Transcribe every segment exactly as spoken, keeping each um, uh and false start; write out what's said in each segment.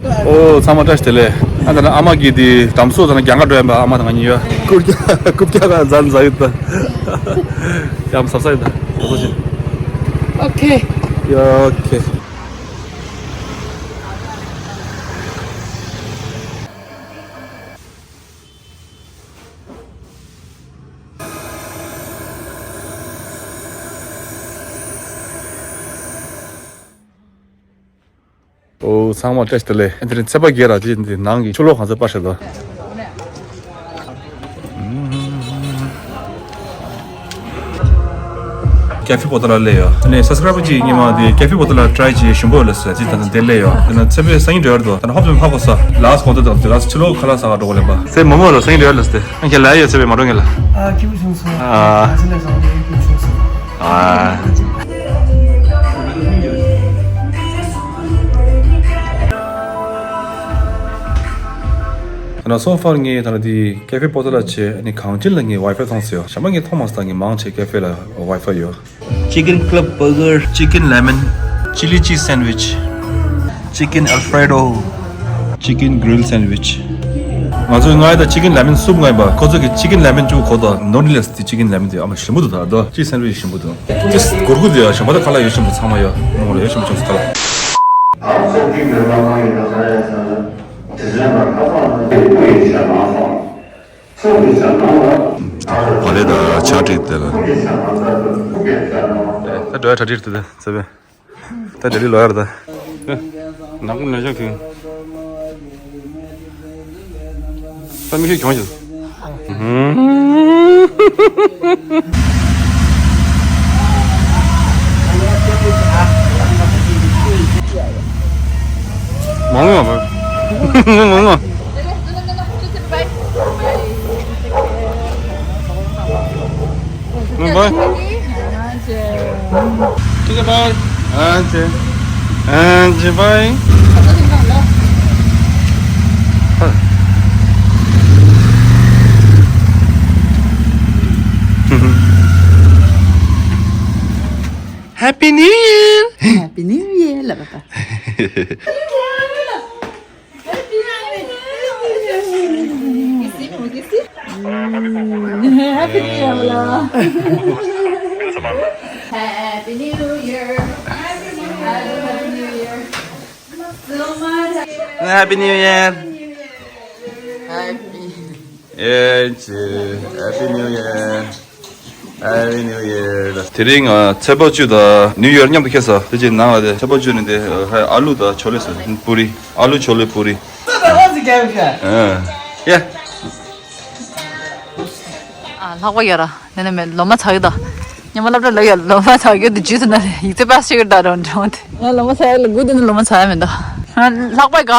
ཨོ་ཚང་མ་བཀྲ་ཤིས་བདེ་ལེགས། ཨ་ད་ནི་ཨ་མ་གིས་དེ་འགྲམ་སོ་ད་ནི་རྒྱང་ག་འགྲོ་ཡིན་པ། ཨ་མ་དང་ང་གཉིས་ཡོད། རྐུབ་བཀྱག་རྐུབ་བཀྱག་ག་འཛར་འཛར་ཡོད་ད། ཡང་ཟབ་ས་ཡོད་ད། ཟབ་ས་ཆེ། ཨོ་ཁེ། ཡ་ཨོ་ཁེ། ཨོ་ཚང་མ་བཀྲ་ཤིས་བདེ་ལེགས། དེ་རིང་ཚེས་པ་བརྒྱད་ར་ཅི་འདི་ནང་གི་ཆུ་ལོག་གང་ཚ་པར་ཤ་དོ། ཀེ་ཧྥེ་པོ་ཏ་ལ་སླེབས་ཡོད། ཨ་ནི་སབ་སི་ཀ་རའིབ་ཅིག་སྔོན་མ་དེ་ཀེ་ཧྥེ་པོ་ཏ་ལ་ཊི་རའི་ཅིག་ཞིམ་པོ་ལ་ཟེར་ཅིག་ད་ལྟ་དེ་སླེབས་ཡོད། དེ་ན་ཚེས་པའི་སང་ཉིན་འགྲོ་ཡར་དོ། ད་ནི་ཧོབ་ཙམ་ཧ་གོ་ས་ལ་སི་ཀོ་ཏ་དང་དེ་ལ་སི་ཆུ་ལོག་ཁ་ལག་ཟ་ག་འགྲོ་གོ་ལེན་པ། ཚེ་མོ་མོ་ལ་སང་ཉིན་འགྲོ་ཡར་ལ་སི་དེ། ཨ་ཁྱེད་ལ་ཡོད་ཚེས་པའི་མ་འགྲོ་ངེས་ལ། ཨ་སྐྱིད་པོ་བྱུང་སོང་། ཨ་ཨ་ཚེ་ལ་སང་ཉིན་སྐྱིད་པོ་བྱུང་སོང་། ཨ། ད་ནི་སོ་ཕར་ངས་ད་ནི་དེ་ཀེ་ཧྥེ་པོ་ཏ་ལ་བྱས་ཨ་ནི་གངས་ཅན་ལ་ངས་ཝའི་ཕའི་མཐོང་ཟེར་ཡོད། ཞག་མ་ངས་མཐོང་མ་སོང་། ད་ངས་མང་ཆེ་ཀེ་ཧྥེ་ལ་ཝའི་ཕའི་ཡོད། Chicken club burger, chicken lemon, chili cheese sandwich, chicken alfredo, chicken grill sandwich. ང་ཚོས་ང་ཡི་ད་ཅི་ཀན་ལེ་མོན་སུབ་ང་ཡིན་པ། ཁོ་ཚོ་གི་ཅི་ཀན་ལེ་མོན་བཅུ་གོ་ད་ནོ་ཌི་ལེ་སི་དེ་ཅི་ཀན་ལེ་མོན་དེ་ཨ་མ་ཞིམ་པོ་འདུག་ད་དོ་ཅི་སེན་ཝིཆ་ཞིམ་པོ་འདུག་ཅི་གུར་གུ་དེ་ཡ་ཞིམ་པོ་ད་ཁ་ལག་ཡོད་ཞིམ་པོ་ཚང་མ་ཡོད་ནོ་ལ་ཡོད་ཞིམ་པོ་ཚང་མ་ཁ་ལག་ཨོ་ལེ་ད་ཆ་ཀྲིག་དེ་ལ། ད་འགྲོ་ཡ་གྲ་སྒྲིག་དེ་ད་ཚེ་བས། ད་ལྡི་ལི་ལོག་ཡར་ད། ནག་པོ་ནག་ཤོག་གི། ད་མི་ཤེས་གྱོང་ཞིག་མང་མོ་མང་མོ། Bye. Bye. Bye. Happy New Year! Happy New Year, la papa. Happy New Year, la. Happy New Year. Happy New Year. Happy New Year. Happy. Yeah, Happy New Year. Happy New Year. དེ་རིང་ང་ཚེས་པ་བཅུ་དང་ནིའུ་ཡར་མཉམ་དུ་འཁེལ་ས། དེ་རྗེས་ནང་ལ་དེ་ཚེས་པ་བཅུ་ནི་དེ་ཨ་ཧ་ཨ་ལུ་དང་ཆོ་ལེ་ཟེར། པུ་རི། ཨ་ལུ་ཆོ་ལེ་པུ་རི། ཨ། ཡ། ཨ་ལྷག་པ་ཡ་ར། ནེ་ནེ་མེ་ལོ་མ་ཚ་གི་ད། ཉི་མ་སློབ་གྲྭ་ལ་ཡ་ལོ་མ་ཚ་གི་དུ་ཇུས་ན་ལེ་ཡིག་ཚད་པ་ཞིག་ད་རོན་ཇོན་ཏེ། ང་ལོ་མ་ཚ་ཡ་ལ་གུ་དེ་ནི་ལོ་མ་ཚ་ཡ་མེ་ད། ལྷག་པ་ག།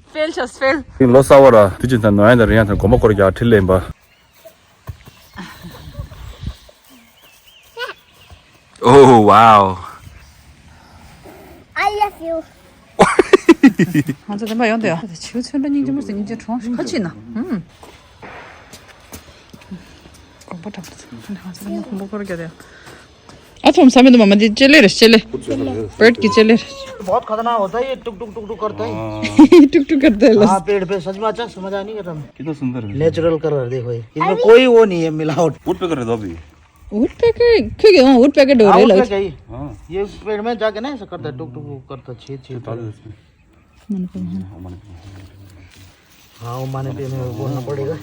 Fail. Fail just fail. ལོ་གསར་བ་ར་དེ་ཅི་ད་ནོ་ཡ་ད་རི་ཡ་ད་གོམ་པ་སྐོར་རྒྱག་ཁྲིད་ལེན་པ། Oh wow. I love you. ང་ཚོ་དེ་འདྲ་ཡོང་དུས་ཡ། ཆུ་ཚོད་འདྲ་སྙིང་རྗེ་མོ་ཟེར་སྙིང་རྗེ་གྲོང་ཁ་ཅིག་ན། ཧུམ། དགོངས་པ་དྲག་པོ་ཚོ་ང་ཚོ་ལ་དགོངས་པ་སྐོར་རྒྱག་དེ། ཨ་ཐོམ་ས་མེད་དུ་མ་མ་དེ་ཅེ་ལེ་རེ་ཅེ་ལེ། བར་ཌ་གི་ཅེ་ལེ་རེ། बहुत खतरनाक होता है ये, टुक टुक टुक टुक करता है। टुक टुक करता है लस। हाँ, पेड़ पे सच में अच्छा समझ आ नहीं कर रहा मैं। कितना सुंदर है। नेचुरल कलर देखो ये, इसमें कोई वो नहीं है मिलावट। वुड पेकर है तो अभी। वुड पेकर क्यों गया? वुड पेकर डोर है वुड लग। पेकर ही। हाँ। ये पेड़ में जाके ना ऐसा करता है, टुक टुक टुक करता है, छेद छेद। डाल दो इसमें। मन को हाँ। हाँ, वो माने पे में बोलना पड़ेगा।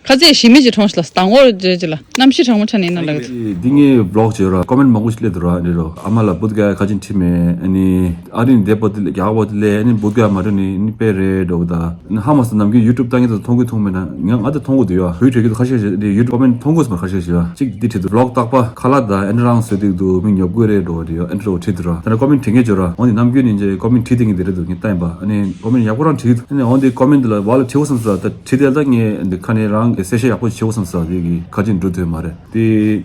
ཁ་ཚེ་ཞི་མི་ཅི་གྲོངས་ཤི་ལ་སྟངས་འོར་ཇེ་ཅི་ལ་གནམ་གཤིས་གྲང་མོ་ཆ་ནས་ན་ལ་གི། འདི་ངའི་བི་ལོག་བྱས་ར་ཀོ་མེན་མང་པོ་ཞིག་སླེབས་འདུག་ར། འདི་རོ་ཨ་མ་ལ་བུད་ག་ཁ་ཅིན་ཁྲིད་མེད། ཨ་ནི་ཨ་རིན་དེ་པོ་དེ་ལས་རྒྱག་པོ་དེ་ལས་ཨ་ནི་བུད་ག་མ་རེད་ནི་ནི་པེ་རེད་འགྲོ་གི་ད། ཨ་ནི་ཧ་མ་སི་ནམ་རྒྱུན་ཡུ་ཊུབ་ལྟ་ངེས་ད་མཐོང་གི་མཐོང་མེད་ན་ང་ང་ད་མཐོང་གི་འདུག་ཡ། བུ་བྲེག་གི་འདུག་ཁ་ཤས་ཤིག་ཡུ་ཊུབ་ཀོ་མེན་མཐོང་གི་སོང་ཁ་ཤས་ཤིག་ཡ། གཅིག་འདི་བྲིས་འདུག་བི་ལོག་རྟག་པ་ཁ་ལག་དང་ཨེ་འདྲ་རང་བཟོས་འདུག་འདུག་མི་ཉོབ་དགོས་རེད་འགྲོ་བ་རེད་ཡ། ཨེ་འདྲ་བྲིས་འདུག་ར། ད་ནི་ཀོ་མེན་བྲིས་ངེས་བྱོས་ར། འོ་འདི་ནམ་རྒྱུན་ནི་འཇེ་ཀོ་མེན་བྲིས་དེ་ངེས་དེ་རེད་འདུག་ངས་ལྟ་ཡིན་པ། ཨ་ནི་ཀོ་མེན་ཡག་པོ་རང་བྲིས་འདུག་ཨ་ནི་འོ་འདི་ཀོ་མེན་འདི་ལ་བ་ལ་བྲིས་འོ་བསམ་སོང་ད་བྲིས་དེ་ལ་ད་ངས་འདི་ཁ་ནས་རང་ གསལ་བཤད་ཡག་པོ་བྱེད་འོ་བསམ་སོང་། དེ་གི་ཁ་ཅིག་འགྲོ་ཐུབ་མ་རེད། དེ་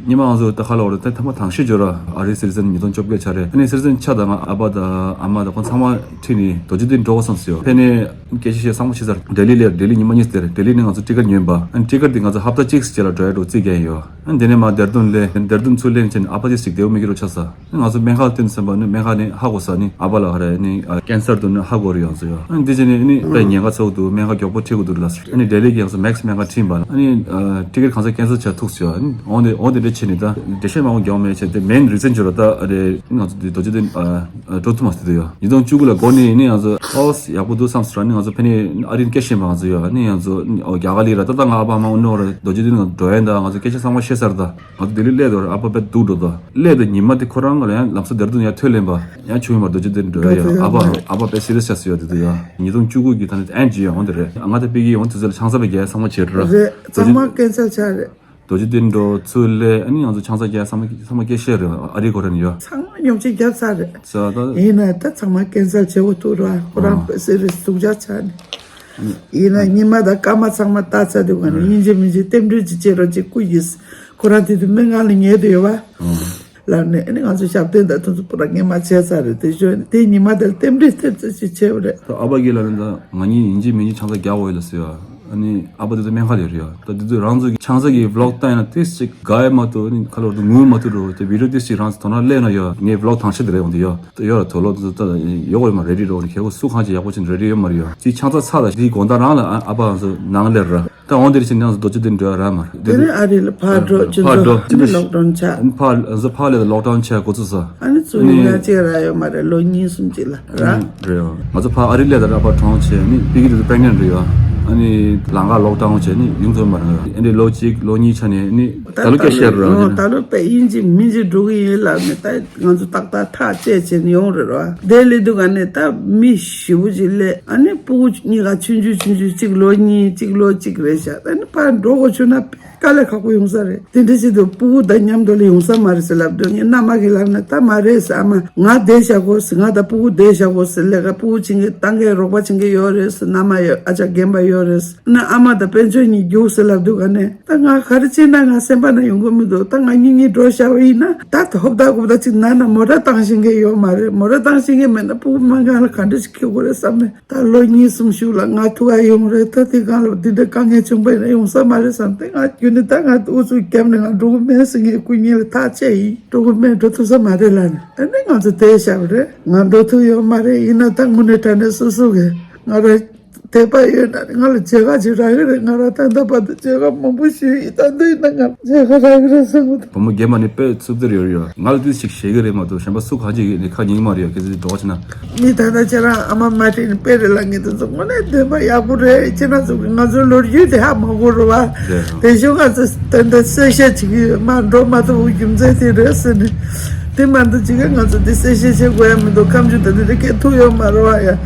ཉི་མ་ང་ཚོ་ད་ཁ་ལོ་རེད། ད་ཐ་མ་དང་ཤེས་འབྱོར་ར་ཨ་རི་སི་ཊི་ཟན་ཉིས་སྟོང་བཅོ་བརྒྱད་ཆ་རེད། ཨ་ནི་སི་ཊི་ཟན་ཆ་དང་ང་ཨ་ཕ་དང་ཨ་མ་དང་ཁོང་ཚང་མ་ཁྲིད་ནས་རྡོ་རྗེ་གདན་འགྲོ་འོ་བསམ་སོང་། ཕེབས་ནས་སྐད་ཆ་བཤད་བསམ་བློ་བྱས་ཚར། ལྡི་ལི་ལ་ལྡི་ལི་ཉི་མ་གཉིས་དེར་ལྡི་ལི་ནས་ང་ཚོ་ཊི་ཀེ་ཊི་ཉོས་པ། ཨ་ནི་ཊི་ཀེ་ཊི་དེ་ང་ཚོ་ཧབ་ཏ་གཅིག་རྗེས་ལ་འགྲོ་ཡ་འགྲོ་རྩིས་རྒྱག་ཡིན་ཡོད། ཨ་ནི་དེ་ནས་མར་ལྡེར་ལྡུན་སླེབས། ལྡེར་ལྡུན་ཚུར་སླེབས་ཕྱིན་ཨ་ཕ་དེ་ཞིག་བདེ་པོ་མི་འགྱུར་རོ་ཆགས་ས། ང་ཚོ་སྨན་ཁང་བསྟན་ཟིན་པ་ནི་སྨན་ཁང་ནས་ཧ་གོ་ས་ནི་ཨ་ཕ་ལ་ཧ་རེ་ནི་ཨ་ཀེན་སར་འདུག་ནི་ཧ་གོ་རེ་ཡོང་ཚོ་ཡོད། ཨ་ནི་འདི་བྱས་ནས་ནི་དཔེ་ཉེན་ཁ་ཚ་པོ་འདུག་སྨན་ཁང་མགྱོགས་པོ་ཁྲིད་དགོས་འདུག་ལབ་སོང་། ཨ་ནི་ལྡི་ལི་གི་ཡང་སོ་མེག་སི་སྨན་ཁང་ཁྲིད་པ་ལ་ཨ་ནི་ཨ་ཊི་ཀེ་ཊི་གང་ས་ཀེན་སལ་བྱ་ཐུག་སོང་ཡོད། ཨ་ནི་འོང་དེ་འོང་དེ་འདྲ་བྱས་ནས་ད་འགྲེལ་བཤད་མང་པོ་རྒྱག་མེད་བྱས་དེ་མེན་རི་ཛན་བྱོས་ལ་ད་ཨ་རེ་ང་ཚོ་འདི་རྡོ་རྗེ་གདན་ཨ་འགྲོ་ཐུབ་མ་སོང་དེ་ཡོད། ཉིས་སྟོང་བཅུ་དགུ་ལ་འགོ་ནས་ནི་ང་ཚོ་ཨོ་ཡག་པོ་འདུག་བསམ་སོང་ར། ནི་ང་ཚོ་ཕེབས་ནས་ཨ་རིར་སྐད་བཤད་པ་ང་ཚོ་ཡོད། ཨ་ནི་ང་ཚོ་ཨོ་རྒྱ་གར་ལི་ར་ད་ད་ང་ཨ་ཕ་མ་འུ་ནོ་ར་རྡོ་རྗེ་གདན་ང་འགྲོ་ཡ་ད་ང་ཚོ་སྐད་ཆ་ཚང་མ་བཤད་ཚར་ད། ང་ཚོ་ལྡི་ལི་སླེབས་དུས་ཨ་ཕ་དཔེ་སྡུག་འགྲོ་ད། སླེབས་དུས་ཉི་མ་དེ་ཁོ་རང་ག་ལ་ཡང་ལམ་སང་ལྡེར་ལྡུན་ཡར་ཐོན་ལེན་པ་ཡང་ཆུང་མར་རྡོ་རྗེ་གདན་འགྲོ་ཡ་ཡོད། ཨ་ཕ་ཨ་ཕ་དཔེ་སི་རི་ཡས་ཆགས་སོང་ཡོད་དེ་དུས་ཡ། ཉིས་སྟོང་བཅུ་དགུ་གི་ད་ནི་ཨེན་ཇི་ཡོད་འོང་དེ་རེད། ང་ད་ཕ་གི་ཡོང་དུས་ཚོད་ལ་ཆང་ས་ལ་རྒྱག་ཚང་མ་བྱེད་ར། རེད། ཚང་མ་ཀེན་སལ་ཆགས་རེད། རྡོ་རྗེ་གདན་འགྲོ་ཚུར་སླེབས། ཨ་ནི་ང་ཚོ་ཆང་ས་རྒྱག་ཚང་མ་ཚང་མ་སྐད་བཤད་རེད། ཨ་རི་གོ་ར་ནི་ཡོད། ཚང་མ་ཉོ་ཆ་རྒྱབ་ཚར་རེད། ས་ད་ཡིན་ན་ད་ཚང་མ་ཀེན་སལ་བྱེད་དགོས་ཐུག་ར། ཁོ་རང་དཔེ་སི་རི་ཡས་སྡུག་ཅག་ཆགས་ནས། ཡིན་ན་ཉི་མ་དང་སྐར་མ་ཚང་མ་བལྟས་ཚར་དུས་ག་ནས་ཡིན་གཅིག་མིན་གཅིག་རྟེན་འབྲེལ་ཅིག་བྱེད་རོགས་ཅིག་སྐུ་ཡིས། ཁོ་རང་དེ་དུས་སྨན་ཁང་ལ་ཉལ་དུ་ཡོད་པ། ལབ་ནས་ཨ་ནི་ང་ཚོ་ཞབས་བརྟན་དང་དེ་ཚོ་པུ་ར་ངས་མ་བྱས་ཚར་རེད། དེ་ཞོན་དེ་ཉི་མ་དེར་རྟེན་འབྲེལ་ཐེབས་ཚད་ཅིག་བྱས་པ་རེད། ད་ཨ་ཕ་གི་ལ་ནི་ད་ང་གཉིས་ཡིན་གཅིག་མིན་གཅིག་ཆང་ས་རྒྱག་འོས་ལ་ཟེར་བ། ཨ་ནི་ཨ་ཕ་དེ་ཚོ་སྨན་ཁང་ལ་རེད་ཡོད། ད་དེ་ཚོ་རང་ཚོ་གི་ཆང་ས་གི་བི་ལོག་བཏང་ཡིན་ན་ཏིས་ཅིག་དགའ་ཡ་མ་གཏོགས་ཨ་ནི་ཁ་ལོ་དུ་ངུ་མ་ཐུབ་རོ། དེ་བི་ཌིའོ་ཏིས་ཅིག་རང་ཚོ་དོ་སྣང་སླེབས་ན་ཡོད། ངའི་བི་ལོག་ཐང་ཆད་དེ་རེད་འོང་དེ་ཡོད། ད་ཡོད་ར་དོ་ལོ་དེ་ཚོ་ད་ཡོད་གོ་ཡོད་མ་རེ་ཌི་རོ་ནི་ཁྱེད་གོ་སུ་གང་ཅིག་ཡག་པོ་ཅིག་རེ་ཌི་ཡོད་མ་རེད་ཡོད། དེ་ཆང་ས་ཚ་ད་དེ་དགོང་དག་རང་ལ་ཨ་ཨ་ཕ་ང་ཚོ་ནང་སླེབས་ར། ད་འོང་དེར་ཕྱིན་ནས་རྡོ་རྗེ་གདན་འགྲོ་ཡ་རག་མ་རེད། དེ་ནས་ཨ་རི་ལ་ཕར་འགྲོ་ཕར་འགྲོ་ཕྱིན་ནས་ལོག་ཌའུན་ཆགས། ཕར་ང་ཚོ་ཕར་སླེབས་ལོག་ཌའུན་ཆགས་འགོ་ཚུགས་ས། ཨ་ནི་ཚུར་ཡོང་ཡ་གཅིག་རག་ཡོད་མ་རེད། ལོ་གཉིས་གསུམ་ཅིག་ལ་ར། རེད་ཡོད། ང་ཚོ་ཕར་ཨ་རི་སླེབས་ད་ར་ཕར་གྲོངས་བྱས་ནི་པི་ཀི་དེ་ཚོ་པེག་ནེན་རེད་ཡོད། ཨ་ནི་ལམ་ཁ་ལོག་ཌའུན་བྱས་ནི་ཡོང་ཐུབ་མ་རེད། ཨ་ནི་ལོ་གཅིག་ལོ་གཉིས་ཆ་ནས་ནི་ད་ལོ་སྐད་བཤད་རོགས་ཨ་ནི། ད་ལོ་དཔེ་ཡིན་གཅིག་མིན་གཅིག་འགྲོ་གི་ཡིན་ལབ་ནས་ད་ང་ཚོ་ཏག་ཏག་ཐག་བཅད་བྱས་ནས་ཡོང་རེད་ར། དེ་སླེབས་དུས་ག་ནས་ད་མི་ཞེ་པོ་ཅིག་སླེབས། ཨ་ནི་སྤུ་གུ་གཉིས་ཀ་ཆུང་ཆུང་ཆུང་ཆུང་གཅིག་ལོ་གཉིས་གཅིག་ལོ་གཅིག་རེད་ཤག་ཨ་ནི་ཕར་འགྲོ་དགོས་བྱུང་ན་དཀའ་ལས་ཁག་པོ་ཡོང་ས་རེད། དེ་འདྲ་བྱེད་དུས་སྤུ་གུ་དང་མཉམ་དུ་ལ་ཡོང་ས་མ་རེད་ཟེར་ལབ་དུས་ངའི་མནའ་མ་གིས་ལབ་ན་ད་མ་རེད་ཟེར། ཨ་མ་ང་བསྡད་བཞག་དགོས་ཟེར། ང་དང་སྤུ་གུ་བསྡད་བཞག་དགོས་ཟེར། ལས་ཀ་སྤུ་གུ་བྱེད་མཁན་ལྟ་མཁན་རོགས་པ་བྱེད་མཁན་ཡོད་རེད་ཟེར། མནའ་མ་ཡོད། ཨ་ཅག་རྒན་པ་ཡོད་རེད་ཟེར། ཨ་ནི་ཨ་མ་དང་དཔལ་འབྱོར་གཉིས་རྒྱུགས་ཟེར་ལབ་དུས་ག་ནས་ད་ང་ག་རེ་བྱེད་ན་ང་སེམས་པ་ན་ཡོང་གི་མི་འདུག་ད་ང་གཉིས་གཉིས་འགྲོ་བཞག་པ་ཡིན་ན་ད་ཧོབ་ད་ཧོབ་ད་ཅིག་ན་ན་མོ་ཊ་བཏང་ཤེས་མཁན་ཡོད་མ་རེད། མོ་ཊ་བཏང་ཤེས་མཁན་མེད་ན་སྤུ་གུ་སྨན་ཁང་ལ་ག་འདྲ་ཞིག་འཁྱེར་དགོས་རེད་བསམ་ནས། ད་ལོ་གཉིས་གསུམ་ཞིག་ལ་ང་ཐུག་ག་ཡོང་རེད། ད་དེ་སྒང་ལ་འདི་འདྲ་དཀའ་ངལ་བྱུང་པ་ཡིན་ན་ཡོང་ས་མ་རེད་བསམ་སྟེ་ང་རྒྱུན་ནས་ད་ང་ཨུ་ཚུགས་བརྒྱབ་ནས་ང་འགྲོ་གི་མེད་ཟེར། ངས་སྐུ་ཉིད་ལ་ཐག་བཅད་ཡིན། འགྲོ་གི་མེད། འགྲོ་ཐུབ་ས་མ་རེད་ལབ་ནས་ཨ་ནི་ང་ཚོ་བསྡད་བཞག་པ་རེད། ང་འགྲོ་ཐུབ་ཡོད་མ་རེད། ཡིན་ན་ད་དངོས་གནས་དྲང་གནས་སོ་སོ་གི་ང་རང་དད་པ་ཡོད་ན་ང་ལ་མཇལ་ཁ་ཅིག་རག་གི་རེད། ང་རང་ད་ལྟ་བར་དུ་མཇལ་ཁ་མང་པོ་ཞུས་ཡིན། ད་འདི་ཡིན་ན་ང་མཇལ་ཁ་རག་གི་རེད་བསམ་གི་འདུག་བུ་མོ་རྒན་མ་ནི་དཔེ་རྩུབ་སྟེར་ཡོད་རེད་ཡ། ང་ལ་ཏོག་ཙམ་ཞིག་ཞེད་ཀྱི་རེད་མ་གཏོགས་གཞན་པ་སུ་གང་ཅིག་གིས་ནི་ཁ་ཉན་གྱི་མ་རེད་ཡ། གལ་སྲིད་འགྲོ་བ་ཕྱིན་ན། མི་ད་ལྟ་ཁྱེད་རང་ཨ་མ་མ་དྲིས་ནས་དཔེ་རེད་ལ་ངས་དེ་ཚོ་དངོས་གནས་བདེན་པ་ཡག་པོ་རེད། ཁྱེད་རང་ཚོ་གིས་ང་ཚོའི་ལོ་རྒྱུས་དེ་ཧ་མ་གོ་རེད་བ། རེད། དེ་ཤོག་ང་ཚོ་ད་ལྟ་གསལ་བཤད་བྱེད་ཀྱི་ཡོད། མ་འགྲོ་མ་ཐུབ་པའི་རྒྱུ་མཚན་དེ་རེད་ཟེར་ནས། དེ་མ་གཏོགས་ཅི་ག་ང་ཚོ་དེ་གསལ་བཤད་བྱེད་དགོས་ཡ་མི་འདུག་ཁ་མཆུ་ད་དེ་དེ་སྐད་ཐུག་ཡོད་མ་རེད་བ་ཡ། རེད།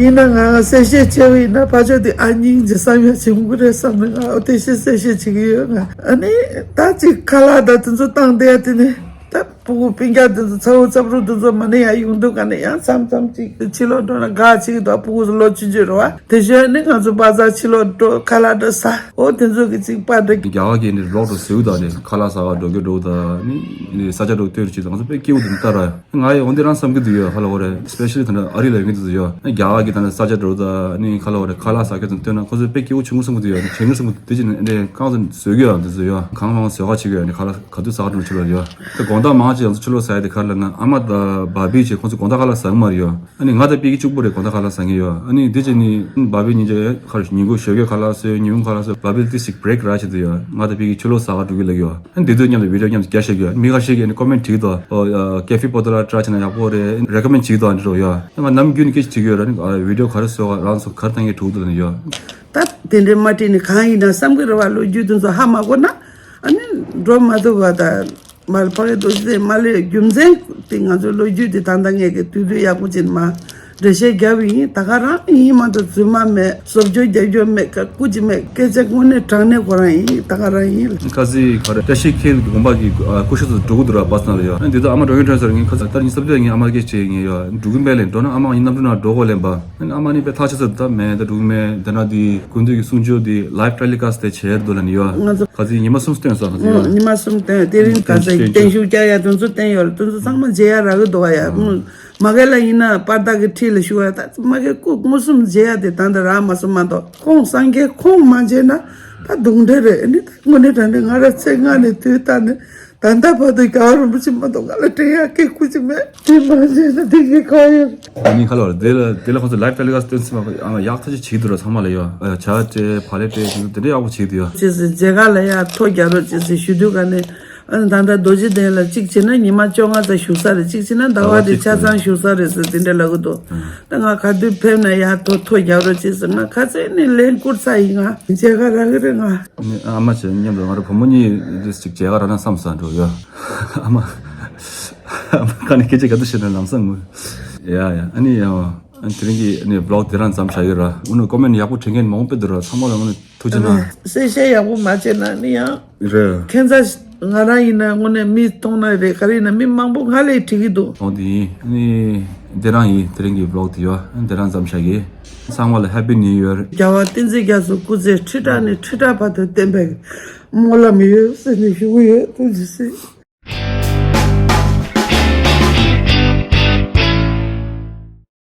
ཡིན་ན་ང་གསལ་བཤད་བྱས་པ་ཡིན་ན་ཕར་ཕྱོགས་དེ་ཨ་སྙིང་རྗེ་བསམ་ཡ་བྱེད་དགོས་རེད་བསམ་ནས་ང་དེ་བཞིན་གསལ་བཤད་བྱེད་ཀྱི་ཡོད། ང་ཨ་ནི་ད་ཅིག་ཁ་ལག་ད་དེ་ཚོ་བཏང་བསྡད་ཡ་དེ་ནི་ད། སྤུ་གུ་སྤུན་ཀྱག་དེ་ཚོ་ཚ་བོ་ཚབ་རུ་དེ་ཚོ་མ་ནི་ཡང་ཡོང་དུས་ག་ནས་ཡང་མཚམས་མཚམས་ཅིག་ཕྱི་ལོགས་འགྲོ་ན་དགའ་ཅིག་དང་སྤུ་གུ་ཚོ་ལོ་ཆུང་ཆུང་རེད་བ། དེ་བཞིན་ནི་ང་ཚོ་བ་ཚ་ཕྱི་ལོགས་འགྲོ་ཁ་ལག་འགྲོ་ས་འོ་དེ་ཚོ་གི་ཅིག་པར་འདྲ། རྒྱ་གར་གྱི་ནི་ལོག་འགྲོ་ཟེར་དང་ནི་ཁ་ལག་ཟ་ག་འགྲོ་གི་འགྲོ་དང་ནི་ནི་ས་ཆ་འགྲོ་སྟོན་རུ་ཅིག་དང་ང་ཚོ་དཔེ་སྐྱིད་པོ་དེ་ནི་ལྟ་ར། ང་ཡི་འོ་འདི་རང་བསམ་གི་འདུག་ཡོད་ཧ་ལ་འོ་རེད། སི་པེ་ཤལ་ལི་ད་ནི་ཨ་རི་ལ་ཡོང་གི་འདུག་ཡོད་རྒྱ་གར་གྱི་ད་ནི་ས་ཆ་འགྲོ་དང་ནི་ཁ་ལག་འོ་རེད་ཁ་ལག་ཟ་ག་ཚོ་སྟོན་ན་ཁོ་ཚོ་དཔེ་སྐྱིད་པོ་བྱུང་གི་བསམ་གི་འདུག་ཡོད་ནི་བྱེད་ངེས་བསམ་གི་འདུག་དེ་ཅི་ནི་འདྲ་གང་ཚོ་བཟོས་གི་ཡོད་འདི་ཚོ་ཡོད་གང་མང་བཟོས་ག་བྱེད་གི་ཡོད་ནི་ཁ་ལག་ག་དུས་ཟ་ག་འགྲོ་ཕྱི་ལོགས་ཡོད། དེ་དགོང་དག་མང་ཆེ་ཡང་ཚོ་ཕྱི་ལོགས་ཟ་ཡ་དེ་ག་རེ་ལབ་ན་ཨ་མ་དང་བ་བི་ཆེ་ཁོང་ཚོ་དགོང་དག་ཁ་ལག་ཟ་གི་མ་རེད་ཡོད། ཨ་ནི་ང་དང་པི་ཀི་གཅིག་པུ་རེད་དགོང་དག་ཁ་ལག་ཟ་གི་ཡོད། ཨ་ནི་འདི་ཅི་ནི་བ་བི་ཉིན་ཅེ་ཁ་ཉིན་གུང་ཞོགས་ཀས་ཁ་ལག་ཟོས་ཉིན་གུང་ཁ་ལག་ཟོས་བ་བི་ཏི་ཞིག་བྷི་རེག་རག་བྱེད་དུ་ཡོད། ང་དང་པི་ཀི་ཕྱི་ལོགས་ཟ་ག་འགྲོ་གི་ལབ་ཡོད། ཨ་ནི་འདི་ཚོ་མཉམ་དུ་བི་ཌིའོ་མཉམ་དུ་རྒྱག་བྱེད་ཀྱི་ཡོད། མི་ཁ་ཤས་ཀྱིས་ཨ་ནི་ཀོ་མེན་བྲིས་འདུག་ཨོ་ཀེ་ཧྥེ་པོ་ཏ་ལ་ཊ་རའི་བྱས་ན་ཡག་པོ་རེད་རེ་ཀོ་མེན་བྱེད་འདུག་ཨ་འདི་རོ་ཡོད། ཨ་ང་ནམ་རྒྱུན་ནས་སྐད་ཆ་དྲི་གི་ཡོད་ར་ཨ་ནི་བི་ཌིའོ་ག་རེ་བཟོ་ག་རང་ཚོ་ག་རེ་བཏང་གི་འདུག་ལབ་ནི་ཡོད། ད་དེ་འདྲའི་མ་བྲིས་ནི་གང་ཡིན་ན་བསམ་གི་རེད་བ། ལོ་རྒྱུས་དེ་ཚོ་ཧ་མ་གོ་ན་ཨ་ནི་འགྲོ་མ་ཐུབ་བ་ད་མ་ཕ་གི་རྡོ་རྗེ་གདན་མ་སླེབས་རྒྱུ་མཚན་དེ་ང་ཚོའི་ལོ་རྒྱུས་དེ་ད་ལྟ་ངས་གི་དུས་དུས་ཡག་པོ་ཅིག་མ་ འགྲེལ་བཤད་བརྒྱབ་ཡིན། ད་ག་རང་ཡིན་མ་གཏོགས་རྫུན་མ་མེད། བཟོ་བཅོས་རྒྱབ་སྐྱོར་མེད། ཀ་སྐུ་མཁྱེན་མེད། སྐད་ཆ་དངོས་གནས་དྲང་གནས་ཁོ་རང་ཡིན། ད་ག་རང་ཡིན་ལ། ཁ་སི་ག་རེ་བཀྲ་ཤིས་འཁྱིལ་དགོན་པ་གི་ཨ་སྐུ་ཞབས་ཚོ་འགྲོ་གི་འདུག་ར། བཱས་ནང་ལ་ཡོད། ཨ་འདི་ཚོ་ཨ་མ་འགྲོ་མཁན་དྲན་སོང་། ངས་ཁ་སང་ད་ཉིན་སློབ་དེབ་ངས་ཨ་མ་སྐད་ཆ་ངས་ཡོད་འགྲོ་གི་མེད་ལན། འགྲོ་ན་ཨ་མ་ཡིན་ནམ་འགྲོ་ན་འགྲོ་དགོས་ལན་པ། ཨ་ནི་ཨ་མ་ནི་དཔེ་ཐག་ཆོད་ས་ད་མེད། ད་འགྲོ་གི་མེད། དེ་ན་དེ་དགུན་དུས་ཀྱི་གསུང་ཆོས་དེ་live telecast དེ་བྱས་འདུག་ལ་ནི་ཡོད། ང་ཚོ་ཁ་སི་ཉི་མ་གསུམ་བཏོན་སོང་། ཁ་སི་ཡོད། ཉི་མ་གསུམ་བཏོན། དེ་རིང་ཁ་སི་བརྟན་བཞུགས་བསྐྱལ་ཡ་དེ་ཚོ་བསྟན་ཡོད་རེད། དེ་ཚོ་ཚང་མ་མཇལ་ཡ་རག་གི་འདུག་ཡ། མ་གི་ལ་ཡིན་ན་པར་དག་གི་འཁྲིས་ལ་བཞུགས་ཡ། ད་མ་གི་སྐུ་མངོན་སུམ་མཇལ་ཡ་དེ་ད་ལྟ་རག་མ་སོང་མ་གཏོགས། ཁོང་སངས་རྒྱས་ཁོང་མ་མཇལ་ན་ད་སྡུག་འདྲེ་རེད། ཨ་ནི་ད་དངོས་གནས་དྲང་གནས་ང་རང་ཚེ་སྔ་ནས་དུས་ད་ནས་ད་ལྟ་བར་དུ་རྒྱལ་བ་རིན་པོ་ཆེ་མ་གཏོགས་ང་ལ་དྲན་ཡ་སྐད་སྐུ་ཅི་མེད། དེ་མ་མཇལ་ན་དེ་གི་ག་ཡོད། ཨ་ནི་ཁ་ལོ་དེ་ལ་དེ་ལ་ཁོང་ཚོ་live telecast སྟོན་སྲིད་མ། ཨ་ཡག་ཐག་ཆོད་བྱེད་འདུག་ར། ཚང་མ་ལ་ཡོད། ཨ་ཇ་སྤྲད་ཕ་ལེ་སྤྲད་དེ་འདྲ་ཡག་པོ་བྱེད་འདུག་ཡོད། ཅེས་སི་མཇལ་ཁ་ལ་ཡ་ཐོ་རྒྱག་རོགས་ཅེས་སི་ཞུ་དུས་ག་ནས། ཨ་ནི་ད་ལྟ་རྡོ་རྗེ་གདན་ལ་གཅིག་བྱས་ན་ཉི་མ་བཅོ་ལྔ་ཙམ་བཞུགས་ས་རེད། གཅིག་བྱས་ན་ཟླ་བ་དེ་ཆ་ཚང་བཞུགས་ས་རེད་ཟེར་དེ་འདྲ་ལབ་གི་འདུག་ད་ང་ག་དུས་ཕེབས་ན་ཡ་ཐོ་ཐོ་རྒྱག་རོགས་ཅེས་སི། ང་ཁ་སང་ནས་ལན་བསྐུར་ཚར་ཡིན། ང་མཇལ་ཁ་རག་གི་རེད་ང་། ཨ་མ་བྱས་མཉམ་དུ་ང་རང་བུ་མོ་གཉིས་རེས་ཅིག་མཇལ་ཁ་རག་ན་བསམ་ས་འགྲོ་ཡོད། ཨ་མ། ཨ་མ་ཁ་ནས་སྐད་ཆ་ག་དུས་བཤད་ན་ལམ་སང་ངུ། ཡ་ཡ། ཨ་ནི་ཡ། ཨ་ནི་དེ་རིང་གི་ཨ་ནི་vlog དེ་རང་མཚམས་བཞག་ཡོད་ར། ཨ་ནི་comment ཡག་པོ་བྲིས་མཁན་མང་པོ་འདུག་ར། ཚང་མ་ལ་ཨ་ནི་ཐུགས་རྗེ་གནང་། གསལ་བཤད་ཡག་པོ་མ་བྱས་ན་ཨ་ནི་ཡང་རེད། ཁྱེད་ཚ་ང་རང་ཡིན་ན་དངོས་གནས་མི་གཏོང་ན་རེད། ག་རེ་ཡིན་ན་མི་མང་པོ་ང་ལས་བྲིས་ཀྱི་འདུག་ཨོ་དེ་ཡིན། ཨ་ནི་དེ་རང་ཡིན། དེ་རིང་གི་vlog དེ་ཡོད། ཨ་ནི་དེ་རང་མཚམས་བཞག་གི། ཚང་མ་ལ་Happy New Year། རྒྱལ་བ་བསྟན་འཛིན་རྒྱ་མཚོ་སྐུ་ཚེ་ཁྲི་ཕྲག་ནས་ཁྲི་ཕྲག་བར་དུ་བརྟན་པའི་སྨོན་ལམ་ཡོད་ཟེར་ནས་ཞུ་གི་ཡོད། ཐུགས་རྗེ་ཆེ།